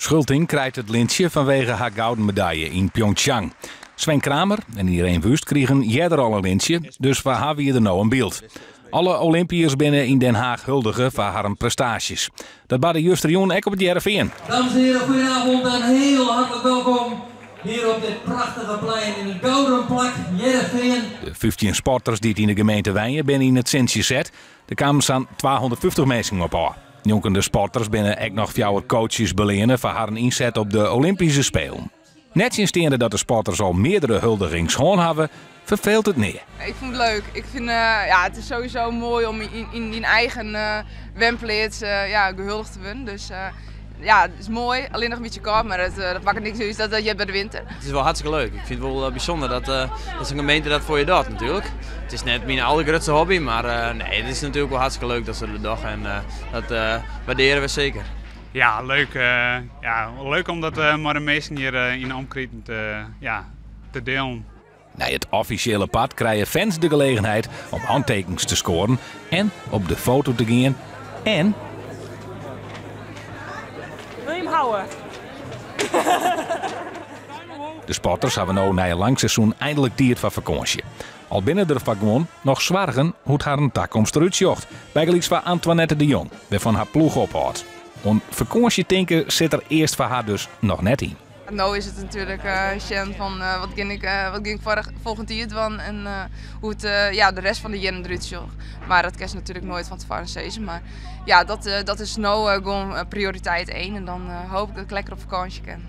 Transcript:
Schulting krijt it lintsje fanwege har gouden medalje yn Pyeongchang. Sven Kramer en Ireen Wüst krigen earder al in lintsje, dus foar har wie der no in byld. Alle Olympiërs binne yn Den Haag huldige foar harren prestaasjes. Dat barde justerjûn ek op It Hearrenfean. Dames en heren, goedenavond en heel hartelijk welkom hier op dit prachtige plein in het gouden plak Hearrenfean. De 15 sporters dy't yn de gemeente wenje binne yn it sintsje set. Der kamen sa'n 250 minsken op ôf. Njonken de sporters binne ek noch fjouwer coaches beleane foar harren ynset op de Olympyske Spelen. Nettsjinsteande dat de sporters al meardere huldigings hân hawwe, ferfeelt it nea. Ik fûn it leuk. Ik fyn, ja, it is sowieso moai om yn dyn eigen wenpleats ja, gehuldigd te wurden. Dus ja, it is moai. Allinnich in bytsje kâld, mar dat makket niks út. Dat heart by de winter. It is wol hartstikke leuk. Ik fyn it wol bysûnder dat sa'n gemeente dat foar je docht natuerlik. It is net myn aldergrutste hobby, mar nee, it is natuerlik wol hartstikke leuk dat se dat dogge en dat waardearje we seker. Ja, leuk. Ja, leuk om dat mei de minsken hjir yn de omkriten te, ja, te dielen. Nei it offisjele part krije fans de gelegenheid om hantekens te skoaren en op de foto te gean en. Wil je hem houden? De sporters hawwe no nei in lang seizoen eindelik tiid foar fakânsje. Al binne der foar guon noch soargen hoe't harren takomst derút sjocht. Bygelyks foar Antoinette de Jong, wêrfan har ploech ophâldt. Oan fakânsje tinke sit der earst foar har dus noch net yn. No is it natuerlik sjen fan wat gean ik, wat gean ik foarich, folgjend jier dwaan en hoe't ja, de rest fan de jierren derút sjocht. Mar dat kinst natuerlik noait fan tefoaren sizze. Mar ja, dat, dat is no gewoan prioriteit één en dan hoop ik dat ik lekker op fakânsje kin.